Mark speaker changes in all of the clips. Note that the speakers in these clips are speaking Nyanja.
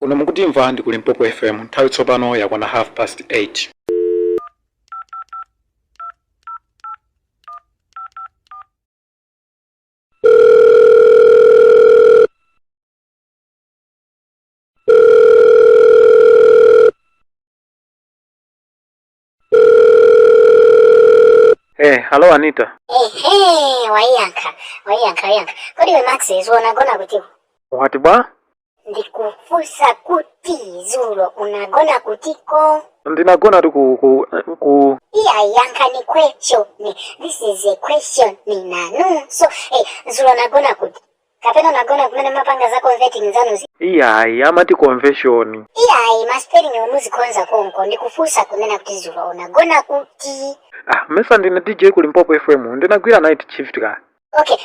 Speaker 1: Kuno mukutimva ndi ku Limpopo FM. Nthawi tsopano yakwana 8:30. Hello Anita.
Speaker 2: Ehe, waiyankha, waiyankha, waiyankha. Kodi iwe Max, zulo unagona kutiko?
Speaker 1: Wati bwa?
Speaker 2: Ndikufunsa kuti zulo unagona kutiko?
Speaker 1: Ndinagona tu ku
Speaker 2: Iya, yankhani question. This is a question nanunso. Zulo unagona kuti? Kapena unagona kumene mapanga za converting zanuzi?
Speaker 1: Iyayi, amati convention.
Speaker 2: Iyayi, ma spelling muzikonza konko. Ndikufunsa kunena kuti zulo unagona kuti?
Speaker 1: Ah, mesa ndine DJ ku Limpopo FM. Ndinagwira night shift ka.
Speaker 2: Okay,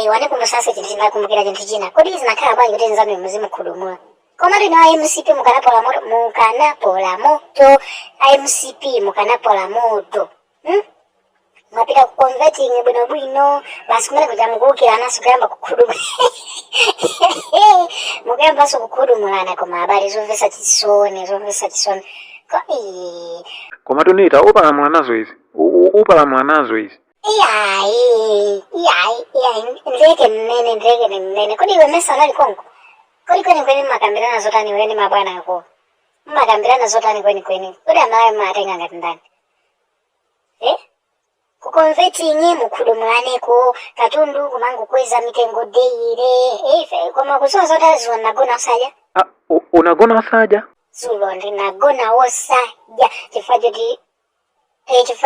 Speaker 2: wanikumbusanso chinthu chinakumbukira chinthu china. Kodi zinakhala bwanji kuti nzanu muzimukhudumula? Koma inu a MCP mukanapola moto, mukanapola moto, a MCP mukanapola moto. Mwapita ku converting bwinobwino, basi kumene kuja mukuwukiranaso kuyamba kukhudumula. Mukuyambanso kukhudumulana, koma abale, zomvetsa chisoni, zomvetsa chisoni. Ii.
Speaker 1: Koma Anita, upalamula nazo izi. Upalamula nazo izi.
Speaker 2: Iyayi, iyayi, iyayi, ndileke mmene, ndileke mmene. Kodi iwe mesa unali konko? Kodi kwenikweni mmakambirana zotani iwe ndi mabwana ako? Mmakambirana zotani kwenikweni? Kodi Amalawi mmatenga ngati ndani? Eh? Ku converting mukhudumulaneko, katundu kumangokweza mitengo daily. Ife koma kusowa zoti zulo ndinagona osadya.
Speaker 1: Ah, unagona osadya?
Speaker 2: Zulo ndinagona osadya chifukwa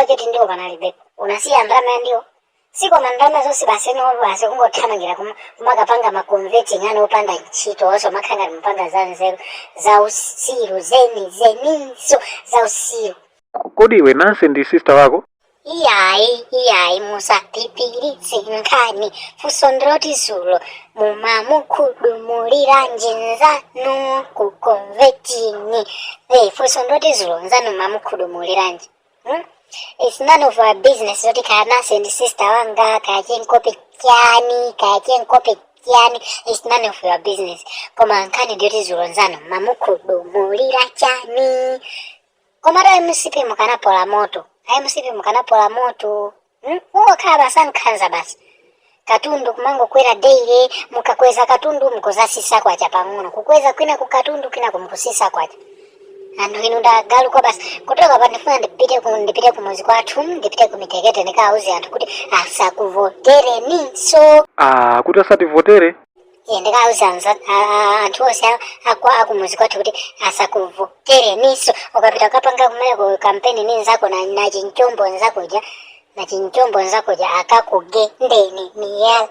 Speaker 2: choti ndiwo panalibepo. Unasiya ndalama ya ndiwo. Si koma ndalama zonse basi no basi kungothamangira kumakapanga ma converting ano opanda ntchito, onse umakhala ngati mupanga za nzeru, za usiru zeni zeninso za usiru.
Speaker 1: Kodi iwe, Nancy ndi sister wako?
Speaker 2: Iyayi, iyayi, musapipiritse nkhani. Funso ndiloti zulo mumamukhudumuliranji nzanu ku converting? Funso ndiloti zulo nzanu mumamukhudumuliranji? It's none of our business zoti kaya Nancy ndi sister wanga, kaya chenkope chani, kaya chenkope chani, it's none of your business. Koma nkhani ndiyoti zulo nzanu mamukhudumulira chani? Koma ta MCP mukanapola moto, a MCP mukanapola moto, Ungokhala basi ankhanza basi, katundu kumangokwera daily. Mukakweza katundu mukuzasisa kwacha pang'ono, kukweza kwina ku katundu kwina kumukusisa kwacha. Anthu inu ndagaluka basi. Kutoka pa ndifuna ndipite kumuzi kwathu, ndipite ku Mitekete, ndikawauze anthu kuti asakuvotereninso.
Speaker 1: Ah, kuti asativotere?
Speaker 2: Iye ndikawauze anthu onse akumuzi kwathu kuti asakuvotereninso. Ukapita ukapanga kumeneko kampeni ni nzako na chinchombo nzakuja, na chinchombo nzakuja, akakugendeni miyala.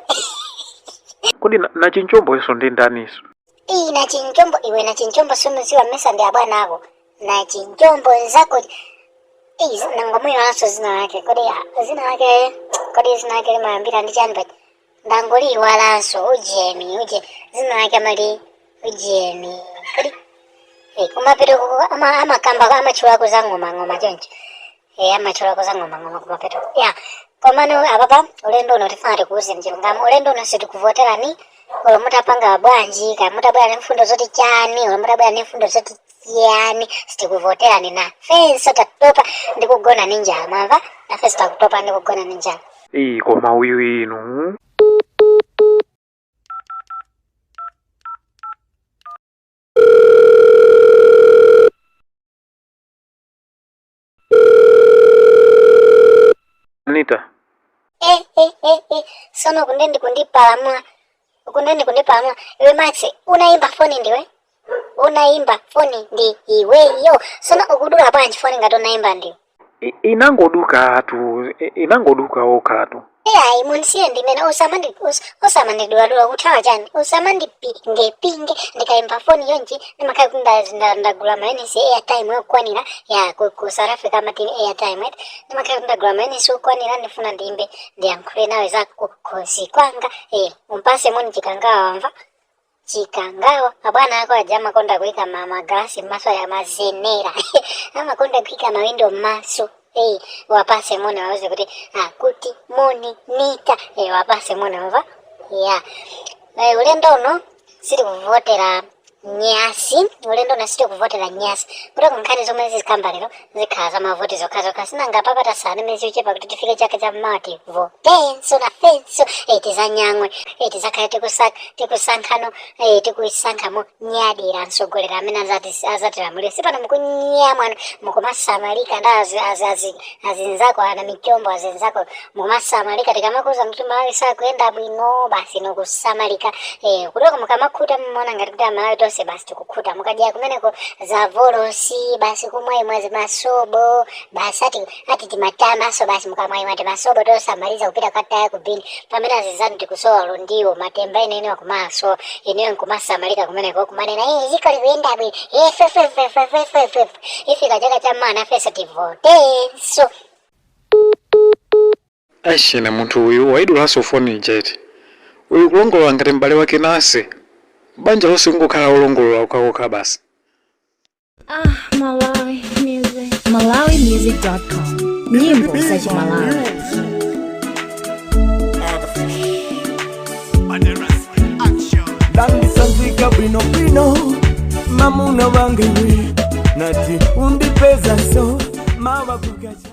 Speaker 1: Kodi na chinchombo iso ndi ndaniso?
Speaker 2: Iyi na chinchombo, iwe, na chinchombo simuziwa? Mmesa ndi abwana ako na chinchombo nzako? Iyi nangomuyiwanso zina lake. Kodi zina lake, kodi zina lake limayambira ndi chani? Paja ndangoliyiwalanso. Ujeni, uje zina lake amati ujeni. Kodi kumapeto amakamba, amatchulako za ng'oma ng'oma choncho. Amatchulako za ng'oma ng'oma kumapeto ya. Komano apapa ulendo uno tifuna tikuwuzeni chilungamo. Ulendo uno sitikuvoterani, olo mutapanga bwanji, kaya mutabwera ndi mfundo zoti chani, olo mutabwera ndi mfundo zoti chiyani, sitikuvoterani. Nafenso tatopa ndi kugona ndi njala, mwamva? Nafenso takutopa ndi kugona ndi njala.
Speaker 1: Iyi, koma uyu inu. Anita.
Speaker 2: Sono kundendi kundipalamula, kundendi kundipalamula. Iwe Max, unaimba foni ndiwe, unaimba foni ndi iweyo. Sono ukudula bwanji foni ngati unaimba ndiwe?
Speaker 1: Inangoduka tu, inangoduka okha tu.
Speaker 2: Iyayi, munsiye ndimene. Usamandiduladula, kuthawa chani? Usamandipingepinge. Ndikaimba foni yonchi ndimakhala kuti ndagula ma units airtime yokwanira ya ku South Africa amati airtime, right? Ndimakhala kuti ndagula ma units okwanira, ndifuna ndiyimbe, ndiyankhule nawe za kukhosi kwanga. Umpase moni Chikangawa, wamva? Chikangawa, abwana ako aja amakonda kuika magalasi m'maso ya mazenera, amakonda kuika mawindo m'maso. Wapase moni, wauze kuti akuti moni Nita. Wapase moni, wamva? Ya, ulendo uno sitikuvotera. Nyasi ulendo unasite kuvotera nyasi kuti nkhani zomwe zizikamba lero zikhala za mavoti zokhazokha. Sinanga papata sani mezi yochepa kuti tifike chaka cha mati votenso na fenso tizanyamwe, tizakhale tikusankhano, tikuisankhamo nyadira mtsogoleri amene azatilamulira. Sipano mukunyamwano, mukumasamalika ndi azinzako ana michombo, azinzako mukumasamalika. Tikamakuza kuti Malawi sakuyenda bwino, basi nokusamalika kutoko mukamakhuta, mmaona ngati kuti Amalawi tonse basi tikukhuta. Mukadya kumeneko za volosi basi, kumwaimwa zimasobo basi, ati timatamaso basi, mukamwaimwa timasobo tosamaliza kupita kwataya kubini, pamene azizanu tikusowa londiwo matemba ene wakumaso, ineyo nkumasamalika kumeneko kumanena ziko likuyenda bwino. Fffffff, ifika chaka cha mana fesa tivotenso.
Speaker 1: Aishene, munthu uyu wayidulanso foni jeti. Uyu kulongolola ngati m'bale wake nase, banja lonse kungokhala olongolola okhaokha basi.
Speaker 3: Ah, Malawi Music.
Speaker 4: MalawiMusic.com. Nyimbo za Chimalawi.
Speaker 5: Dandisanzika bwino bwino, mamuna wange we nati undipeza so mawa kukacha.